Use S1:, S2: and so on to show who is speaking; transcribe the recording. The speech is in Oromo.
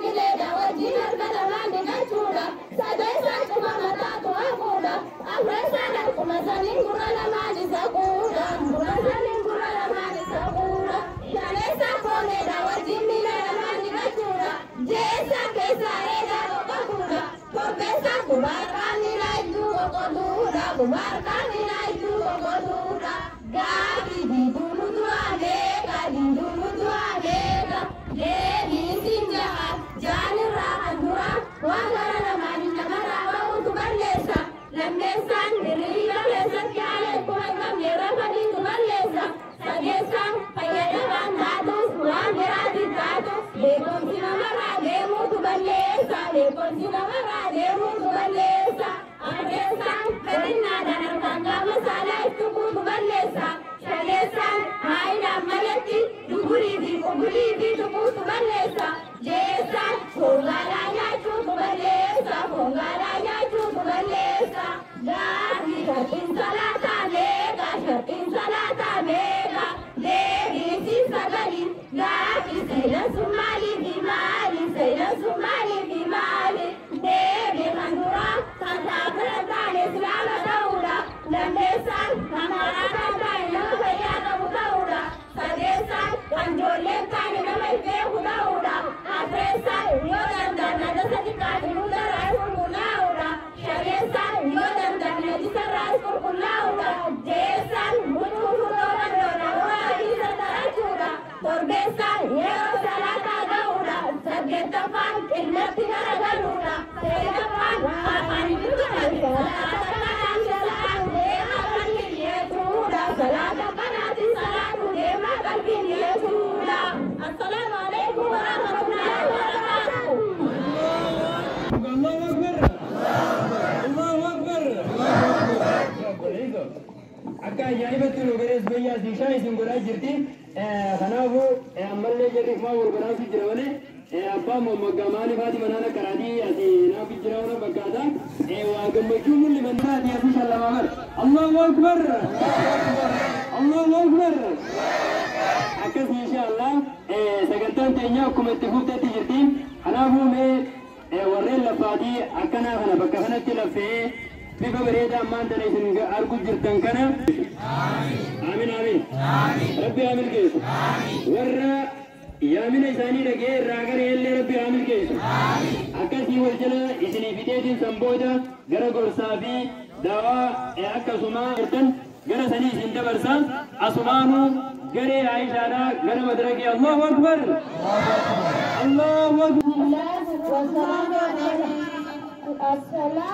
S1: qileedha wajjin harka lamaan dhiqachuudha. Sadeessaan cufa mataatu hafuudha. Afreessaan harkuma saniin gurra lamaan isa quudha. Gurra saniin gurra lamaan isa quudha. Shaneessaan koomeedha wajjin miila lamaan dhiqachuudha. Jeessaan keessaa eegaa boqotuudha. Torbeessaan gubaarqaa miila idduu boqotuudha. Gubaarqaa miila idduu boqotuudha. Gaafi diiduu nutu ameeka diiduu nutu ameeka. Deebiin siin jaha jaanirraa kan dura waan gara lamaanii namarraa ba'uutu balleessa. Lammeessaan hiriira keessatti haala ittuma hin qabne rafaniitu balleessa. Sadeessaan fayyadamaan taatus waan biraatiin taatu beekumsi namarraa deemuutu balleessa. Beekumsi namarraa deemuutu balleessa. Afreessaan fedhinnaadhaan harkaan qaama saalaa ittuquutu balleessa. Shaneessaan haayidhaan malatti dugurii fi qubulii fi tuquutu balleessa. Jeessaan foongaalaa nyaachuutu balleessa. Foongaalaa nyaachuutu balleessa. Gaafi sharxiin salaataa meeqa? Sharxiin salaataa meeqa? Deebiin sagali. Gaafi seenan sun maalii fi maali? Seenan sun maalii fi maali? Deebii kan duraa kan kaafira taane islaama ta'uudha. Lammeessaan kan maraataa taane nama fayyaa qabu ta'uudha. Sadeessaan kan ijoolleen taane nama hin beeku ta'uudha. Afreessaan yoo danda'an najasa xiqqaati hundarraa qulqullaa'uudha. Shaneessaan yoo danda'an najisarraa qulqullaa'uudha. Jeessaan huccuu furdoo bal'oodha. Waa isa tarachuudha. Torbeessaan yeroo salaataa ga'uudha. Saddeettaffaan qillatti garagaluudha. Saglaffaan afaan Salaata kanaan salaatu deema qalbiin yeetuudha. Salaata kanaatiin salaatu deema qalbiin yeetuudha. Assalaamu alaikum warahmatullahi wabarakatuh.
S2: Allahu Akbar! Allahu Akbar! Akka ajaa'ibatti nu garees bayyaa siishaa isin godhaa jirti. Kanaafuu ammallee jarri kumaa wal godhaatu jira malee abbaan momaggaa maaliif haati manaan akka raatii asii naaf jira waan fakkaata. Waa gammachuu mul'ifannaatii asii shallamaa bara. Allahu Akbar! Allahu Akbar! Akkas insha Allah sagantaan teenya akkuma itti fufteetti jirti. Kanaafuu mee warreen laffaatii akkanaa kana bakka kanatti laffee bifa bareedaa ammaan tana isin argu jirtan kana. Aamin aamin. Rabbi haa milkeessu. Warra yaamina isaanii dhagee irraa gara illee Rabbi haa milkeessu. Akkasii wal jala isinii fixeetiin san booda gara gorsaa fi daawaa akkasuma jirtan gara sanii isin dabarsa. Asumaanuu garee Aishaadhaa gara madarakii. Allahu Akbar! Allahu Akbar!
S1: والسلام